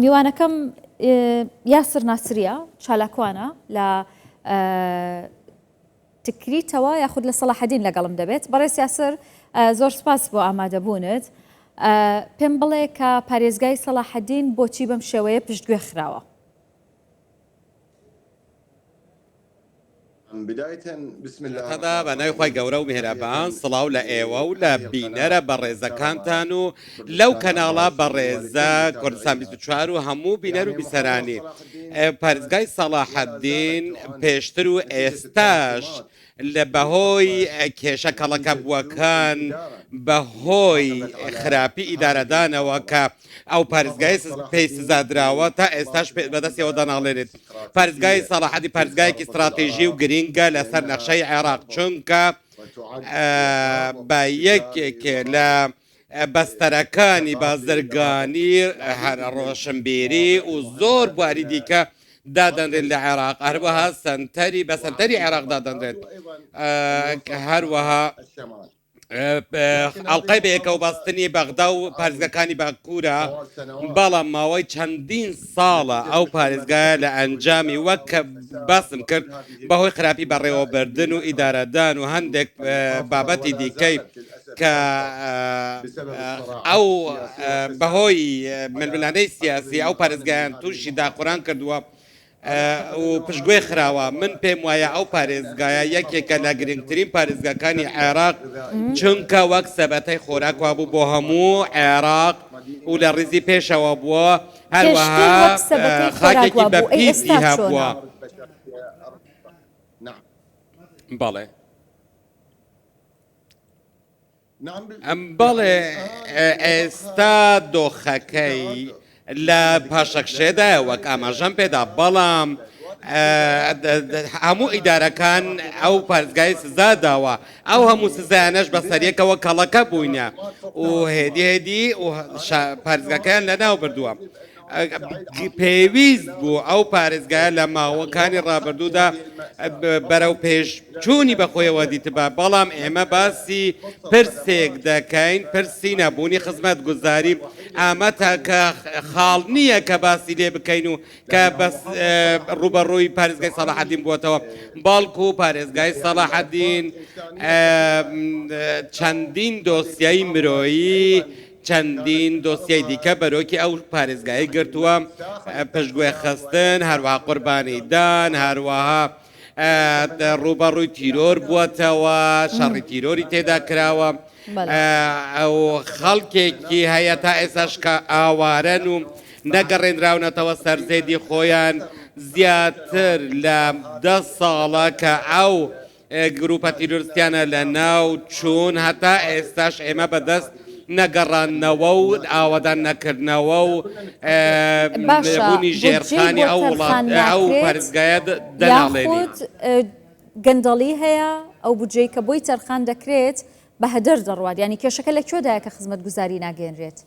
میوانەکەم یاسر ناسریە چالاکوانە لە تکریتەوە یاخود لە سەڵاحەدین لەگەڵم دەبێت. بەڕێز یاسر زۆر سپاس بۆ ئامادەبوونت. پێم بڵێ کە پارێزگای سەڵاحەدین بۆچی بەم شێوەیە پشتگوێ خراوە؟ سەرەتادا بە ناوی خوای گەورە و میهرەبان سڵاو لە ئێوە و لە بینەرە بەڕێزەکانتان و لەو کەناڵە بەڕێزە کوردستان 24 و هەموو بینەر و بیسەرانی پارێزگای سەڵاحەدین پێشتر و ئێستاش لە بەهۆی کێشە کەڵەکەبووەکان بەهۆی خراپی ئیدارەدانەوە کە ئەو پارێزگای پێی سزا دراوە تا ئێستاش بەدەستیەوە دەناڵێنێت. پارێزگای سەڵاحەدین پارێزگایەکی ستراتیژی و گرینگە لەسەر نەخشەی عێراق چونکە بە یەکێک لە بەستەرەکانی بازرگانی، ڕۆشنبیری و زۆر بواری دیکە دادەنرێت لە عێراق، هەروەها سەنتەری بە سەنتەری عێراق دادەنرێت، هەروەها ئەڵقەی بەیەکەوەبەستنی بەغدا و پارێزگاکانی باکوورە، بەڵام ماوەی چەندین ساڵە ئەو پارێزگایە لە ئەنجامی وەک کە باسم کرد بەهۆی خراپی بەڕێوەبردن و ئیدارەدان و هەندێک بابەتی دیکەی کە ئەو بەهۆی ململانێی سیاسی ئەو پارێزگایان تووشی داخوران کردووە و پشتگوێ خراوە، من پێم وایە ئەو پارێزگایە یەکێکە لە گرنگترین پارێزگاکانی عێراق، چونکە وەک سەبەتەی خۆراک وابوو بۆ هەموو عێراق و لە ڕیزی پێشەوە بووە، پێشتر هەروەها وەک سەبەتەی خۆراک خاکێکی وابوو، ئەی بەپیتی ئێستا هەبووە. چۆنە؟ بەڵێ. بەڵێ ئێستا دۆخەکەی لە پاشەکشێدایە وەک ئاماژەم پێدا، بەڵام هەموو ئیدارەکان ئەو پارێزگای سزا داوە، ئەو هەموو سزایانەش بەسەریەکەوە کەڵەکە بووینە و هێدی هێدی و پارێزگاکەیان لەناو بردووە. پێویست بوو ئەو پارێزگایە لە ماوەکانی ڕابردوودا بەرەو پێشچوونی بەخۆیەوە دیتبا، بەڵام ئێمە باسی پرسێک دەکەین، پرسی نەبوونی خزمەتگوزاری، ئەمە تاکە خاڵ نییە کە باسی لێ بکەین و کە بەس ڕووبەڕووی پارێزگای سەڵاحەدین بووەتەوە، بەڵکو پارێزگای سەڵاحەدین چەندین دۆسیەی مرۆیی چەندین دۆسیەی دیکە بەرۆکی ئەو پارێزگایەی گرتووە، پشتگوێ خستن، هەروەها قوربانیدان، هەروەها ڕووبەڕووی تیرۆر بووەتەوە، شەڕی تیرۆری تێدا کراوە، ئەو خەڵکێکی هەیە تا ئێستاش کە ئاوارەن و نەگەڕێنراونەتەوە سەر زێدی خۆیان، زیاتر لە 10 ساڵە کە ئەو گروپە تیرۆرستیانە لە ناو چوون، هەتا ئێستاش ئێمە بە دەست نەگەڕاندنەوە و ئاوەدان نەکردنەوە و باشە بوونی بودجەی ژێرخانی بۆ ئەو وڵات تەرخان ئەو ناکرێت پارێزگایە دەناڵێنین. یاخود گەندەڵی هەیە ئەو بودجەی کە بۆی تەرخان دەکرێت بە هەدەر دەڕوات یانی کێشەکە لە کوێدایە کە خزمەتگوزاری ناگەیەنرێت؟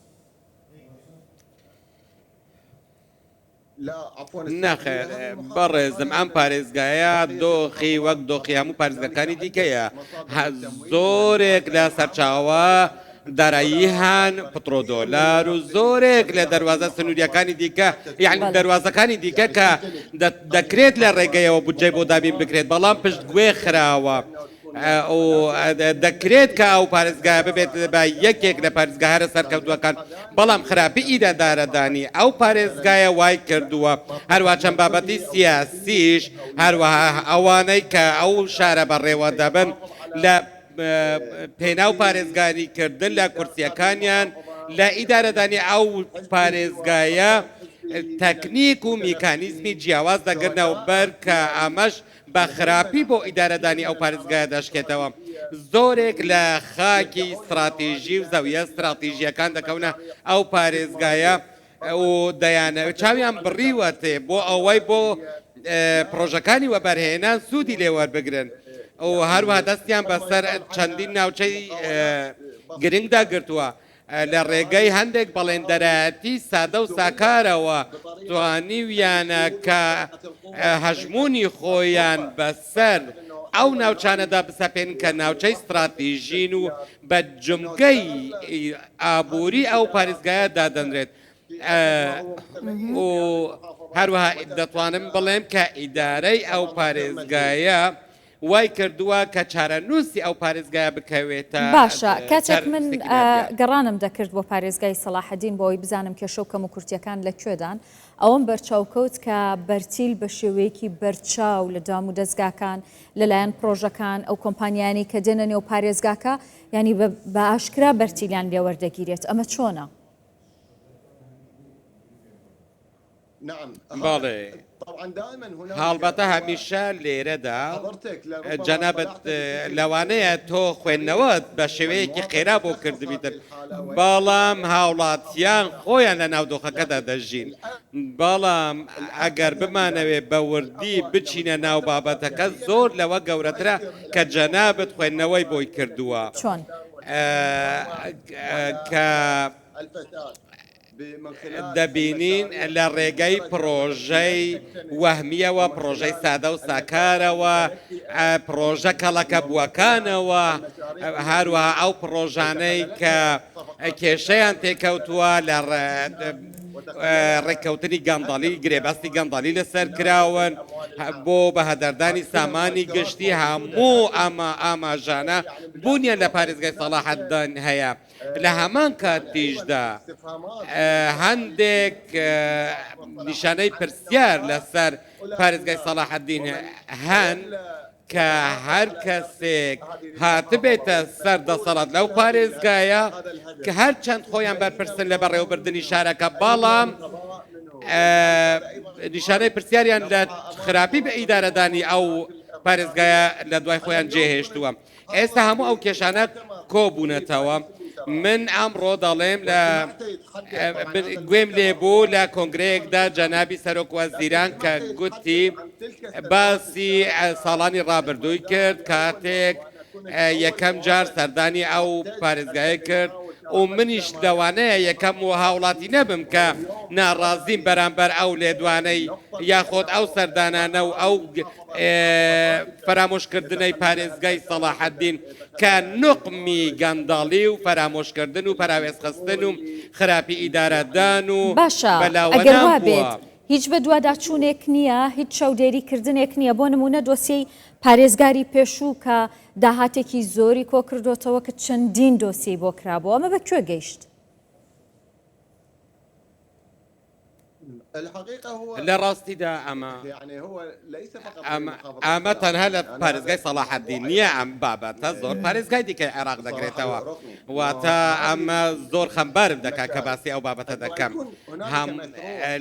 نەخێر بەڕێزم ئەم پارێزگایە دۆخی وەک دۆخی هەموو پارێزگاکانی دیکەیە زۆرێک لە سەرچاوە دارایی هەن پترۆدۆلار و زۆرێک لە دەواازە سنووریەکانی دیکە یعنی دەواازەکانی دیکە کە دەکرێت لە ڕێگەیەوە بودجەی بۆ دابین بکرێت بەڵام پشتگوێ خراوە. دەکرێت کە ئەو پارێزگایە ببێت بە یەکێک لە پارێزگا هەرە سەرکەوتووەکان، بەڵام خراپی ئیدارەدانی ئەو پارێزگایە وای کردووە، هەروەها چەند بابەتی سیاسیش، هەروەها ئەوانەی کە ئەو شارە بەڕێوە دەبەن لە پێناو پارێزگاری کردن لە کورسیەکانیان لە ئیدارەدانی ئەو پارێزگایە تەکنیک و میکانیزمی جیاواز دەگرنەوە بەر کە ئەمەش بە خراپی بۆ ئیدارەدانی ئەو پارێزگایە دەشکێتەوە. زۆرێک لە خاکی ستراتیژی و زەوییە ستراتیژییەکان دەکەونە ئەو پارێزگایە و دەیانەوێت چاویان بڕیوەتێ بۆ ئەوەی بۆ پڕۆژەکانی وەبەرهێنان سوودی لێ وەربگرن و هەروەها دەستیان بەسەر چەندین ناوچەی گرنگدا گرتووە. لە ڕێگەی هەندێک بەڵێندەرایەتی سادە و ساکارەوە توانیویانە کە هەژموونی خۆیان بەسەر ئەو ناوچانەدا بسەپێنن کە ناوچەی ستراتیژین و بە جومگەی ئابووری ئەو پارێزگایە دادەنرێت. هەروەها دەتوانم بڵێم کە ئیدارەی ئەو پارێزگایە وای کردووە کە چارەنووسی ئەو پارێزگایە بکەوێتە باشە کاتێک من چارەنووسێکی نادیار. گەڕانم دەکرد بۆ پارێزگای سەڵاحەدین بۆ ئەوەی بزانم کێشە و کەموکورتییەکان لە کوێدان، ئەوەم بەرچاو کەوت کە بەرتیل بە شێوەیەکی بەرچاو لە دام و دەزگاکان لەلایەن پڕۆژەکان ئەو کۆمپانیایانەی کە دێنە نێو پارێزگاکە یانی بە ئاشکرا بەرتیلیان لێ وەردەگیرێت ئەمە چۆنە؟ بەڵێ، هەڵبەتە هەمیشە لێرەدا جەنابت لەوانەیە تۆ خوێندنەوەت بە شێوەیەکی خێرا بۆ کردبیتن، بەڵام هاوڵاتیان خۆیان لە ناو دۆخەکەدا دەژین. بەڵام ئەگەر بمانەوێت بە وردی بچینە ناو بابەتەکە زۆر لەوە گەورەترە کە جەنابت خوێندنەوەی بۆی کردووە. چۆن؟ کە دەبینین لە ڕێگەی پڕۆژەی وەهمییەوە، پڕۆژەی سادە و ساکارەوە، پڕۆژە کەڵەکەبووەکانەوە، هەروەها ئەو پڕۆژانەی کە کێشەیان تێکەوتووە لە ڕێککەوتنی گەندەڵی، گرێبەستی گەندەڵی لەسەر کراون بۆ بەهەدەردانی سامانی گشتی، هەموو ئەمە ئاماژانە بوونیان لە پارێزگای سەڵاحەددین هەیە. لە هەمان کاتیشدا هەندێک نیشانەی پرسیار لەسەر پارێزگای سەڵاحەدین هەن کە هەر کەسێک هاتبێتە سەر دەسەڵات لەو پارێزگایە کە هەرچەند خۆیان بەرپرسن لە بەڕێوەبردنی شارەکە بەڵام نیشانەی پرسیاریان لە خراپی بە ئیدارەدانی ئەو پارێزگایە لە دوای خۆیان جێهێشتووە. ئێستا هەموو ئەو کێشانە کۆبوونەتەوە. من ئەمڕۆ دەڵێم لە گوێم لێبوو لە کۆنگرەیەکدا جەنابی سەرۆک وەزیران کە گوتی باسی ساڵانی ڕابردووی کرد کاتێک یەکەم جار سەردانی ئەو پارێزگایە کرد و منیش لەوانەیە یەکەم و هاوڵاتی نەبم کە ناڕازیم بەرامبەر ئەو لێدوانەی یاخۆت ئەو سەردانانە و ئەو فەرامۆشکردنەی پارێزگای سەڵاحەدین کە نوقمی گەندەڵی و فەرامۆشکردن و پەراوێزخستن و خراپی ئیدارەدان و باشە ئەگەر بەلاوەنان وا بووە. بێت هیچ بەدواداچوونێک نییە، هیچ چاودێری کردنێک نییە، بۆ نموونە دۆسیەی پارێزگاری پێشوو کە داهاتێکی زۆری کۆکردۆتەوە کە چەندین دۆسیەی بۆ کرابوو ئەمە بە کوێ گەیشت؟ لە ڕاستیدا ئەمە ئەمە تەنها لە پارێزگای سەڵاحەدین نییە ئەم بابەتە زۆر پارێزگای دیکەی عێراق دەگرێتەوە واتە ئەمە زۆر خەمبارم دەکات کە باسی ئەو بابەتە دەکەم هەم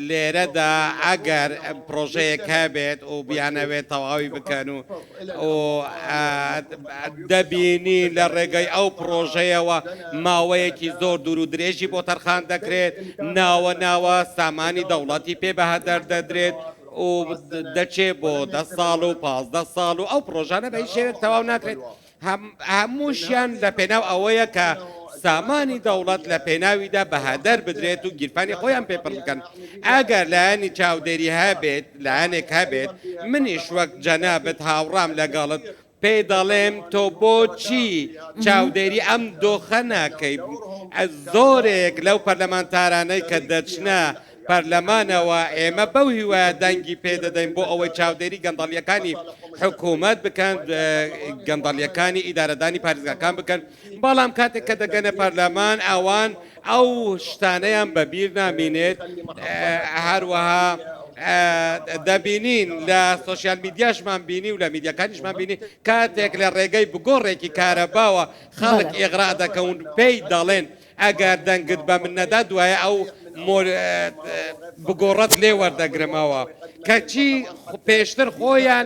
لێرەدا ئەگەر پرۆژەیەک هەبێت و بیانەوێت تەواوی بکەن و دەبینی لە ڕێگەی ئەو پڕۆژەیەوە ماوەیەکی زۆر دوور و درێژی بۆ تەرخان دەکرێت، ناوە ناوە سامانی دەوڵەتی پێ بەهەدەر دەدرێت و دەچێ بۆ 10 ساڵ و 15 ساڵ و ئەو پڕۆژانە بە هیچ شێوەیەک تەواو ناکرێت. هەمووشیان لە پێناو ئەوەیە کە سامانی دەوڵەت لە پێناویدا بە هەدەر بدرێت و گیرفانی خۆیان پێ پڕ بکەن. ئەگەر لایەنی چاودێری هەبێت، لایەنێک هەبێت، منیش وەک جەنابت هاوڕام لەگەڵت، پێی دەڵێم تۆ بۆچی چاودێری ئەم دۆخە ناکەی؟ زۆرێک لەو پەرلەمانتارانەی کە دەچنە پەرلەمانەوە ئێمە بەو هیوایە دەنگی پێدەدەین بۆ ئەوەی چاودێری گەندەڵیەکانی حکوومەت بکەن، گەندەڵیەکانی ئیدارەدانی پارێزگاکان بکەن، بەڵام کاتێک کە دەگەنە پەرلەمان ئەوان ئەو شتانەیان بەبیر نامینێت. هەروەها دەبینین لە سۆشیال میدیاشمان بینی و لە میدیاکانیشمان بینی کاتێک لە ڕێگەی بگۆڕێکی کارەباوە خەڵک ئیغرا دەکەون پێی دەڵێن ئەگەر دەنگت بە من نەدا دوایە ئەو بگۆڕەت لێ وەردەگرمەوە، کەچی پێشتر خۆیان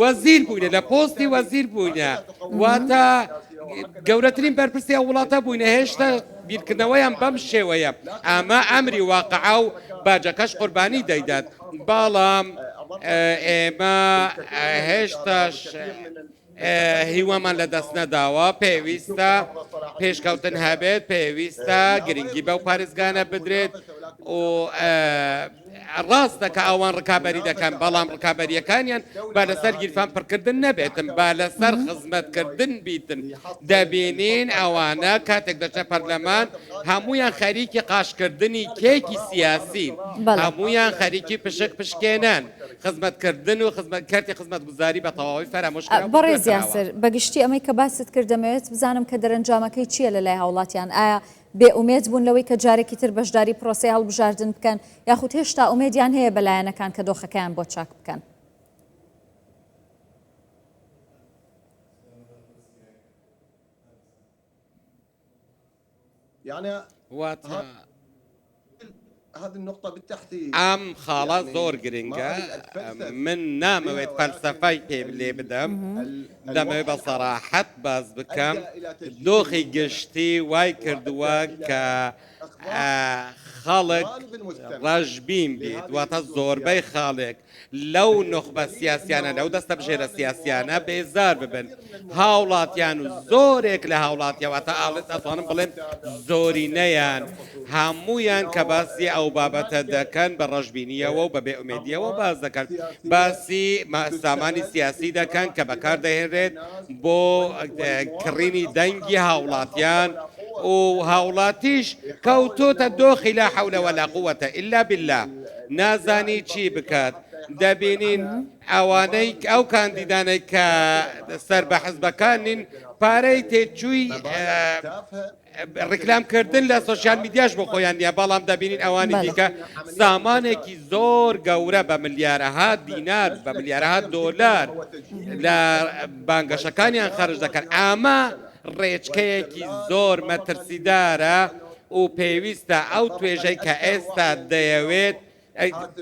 وەزیر بووینە، لە پۆستی وەزیر بووینە، واتە گەورەترین بەرپرسی ئەو وڵاتە بووینە، هێشتا بیرکردنەوەیان بەم شێوەیە. ئەمە ئەمری واقعە و باجەکەش قوربانی دەیدات، بەڵام ئێمە هێشتاش هیوامان لەدەست نەداوە، پێویستە پێشکەوتن هەبێت، پێویستە گرنگی بەو پارێزگانە بدرێت و ڕاستە کە ئەوان ڕکابەری دەکەن، بەڵام ڕکابەرییەکانیان با لەسەر گیرفان پڕکردن نەبێتن، با لەسەر خزمەتکردن بیتن. دەبینین ئەوانە کاتێک دەچنە پەرلەمان هەموویان خەریکی قاشکردنی کێکی سیاسین، هەموویان خەریکی پشک پشکێنەن، خزمەتکردن و کەرتی خزمەتگوزاری بە تەواوی فەرامۆش کراوە و بەڕێز دوورخراوە. یاسر، بە گشتی ئەمەی کە باست کرد دەمەوێت بزانم کە دەرەنجامەکەی چییە لە لای هاوڵاتیان؟ ئایا بێ ئومێد بوون لەوەی کە جارێکی تر بەشداری پرۆسەی هەڵبژاردن بکەن یاخود هێشتا ئومێدیان هەیە بە لایەنەکان کە دۆخەکەیان بۆ چاک بکەن؟ واتە ئەم خاڵە زۆر گرنگە، من نامەوێت فەلسەفەی پێ لێ بدەم، دەمەوێت بە سەراحەت باس بکەم، دۆخی گشتی وای کردووە کە خەڵک ڕەشبین بیت، واتە زۆربەی خاڵێک لەو نوخبە سیاسیانە، لەو دەستەبژێرە سیاسیانە بێزار ببن. هاوڵاتیان و زۆرێک لە هاوڵاتیان واتە ئاڵێت ئەتوانم بڵێم زۆرینەیان هەموویان کە باسی ئەو بابەتە دەکەن بە ڕەشبینیەوە و بە بێئومێدیەوە باس دەکەن. باسی سامانی سیاسی دەکەن کە بەکار دەهێنرێت بۆ کڕینی دەنگی هاوڵاتیان و هاوڵاتیش کەوتۆتە دۆخی لا حول ولا قوة الا بالله. نازانی چی بکات، دەبینین ئەوانەی ئەو کاندیدانەی کە سەر بە حزبەکان نین پارەی تێچووی ڕیکلام کردن لە سۆشیال میدیاش بۆ خۆیان نییە، بەڵام دەبینین ئەوانی دیکە سامانێکی زۆر گەورە بە ملیارەها دینار بە ملیارەها دۆلار لە بانگەشەکانیان خەرج دەکەن. ئەمە ڕێچکەیەکی زۆر مەترسیدارە و پێویستە ئەو توێژەی کە ئێستا دەیەوێت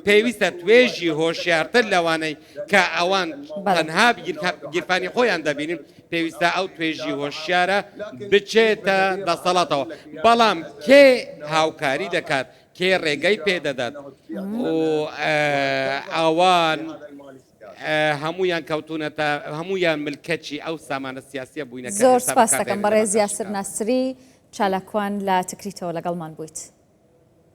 پێویستە توێژی هۆشیارتر لەوانەی کە ئەوان تەنها گیرفانی خۆیان دەبینن پێویستە ئەو توێژی هۆشیارە بچێتە دەسەڵاتەوە بەڵام کێ هاوکاری دەکات کێ ڕێگەی پێدەدات و ئەوان هەموویان کەوتوونەتە هەموویان ملکەچی ئەو سامانە سیاسیە بووینە زۆر سپاس دەکەم بەڕێز یاسر ناسری چالاکوان لە تکریتەوە لەگەڵمان بوویت.